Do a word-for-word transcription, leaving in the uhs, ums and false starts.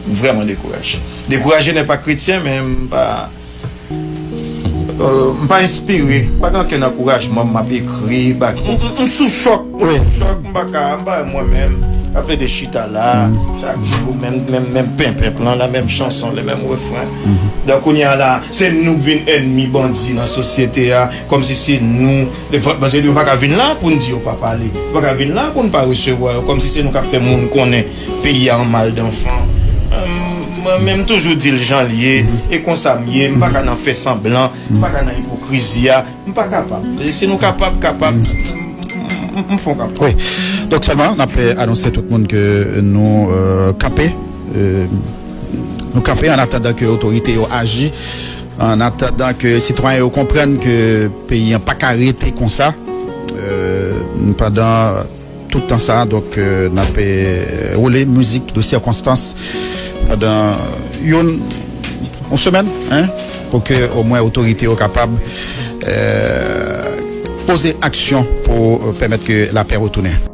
M vrèman dekouraje. Dekouraje n'est pas chrétien, men m pa, euh, m pa enspire. M pa gen okenn ankourajman, m ap ekri, m, m, m sou chòk, m sou chòk, m pa ka, m pa mwen menm. M ap plede chita la, chak jou, menm, menm, menm penpenp lan, la menm chanson, le menm refren. Donk, kounye a la, se nou k vin ènmi bandi nan sosyete a, kòmsi se nou, paske yo pa ka vin la pou n di yo pa pale, yo pa ka vin la pou n pa resevwa yo, kòmsi se nou k ap fè moun konnen peyi a an mal d'enfant. Mwen menm, m toujou di l jan l ye, e konsa m ye, m pa ka nan fè sanblan, m pa ka nan ipokrizi a, m pa kapab. E si nou kapab, kapab, m, m, m, m fè yon kapab. Wi. Donk sèlman, n ap, euh, anonse tout moun ke nou, euh, kanpe, euh, nou kanpe an atandan ke otorite yo aji, an atandan ke sitwayen yo konprann ke peyi an pa ka rete konsa, euh, pandan tout tan sa, donk, euh, n ap, euh, woule mizik de sirkonstans pandan yon, yon semèn, hein, pou ke omwen otorite yo kapab, euh, poze aksyon pou, euh, pèmèt ke lapè retounen.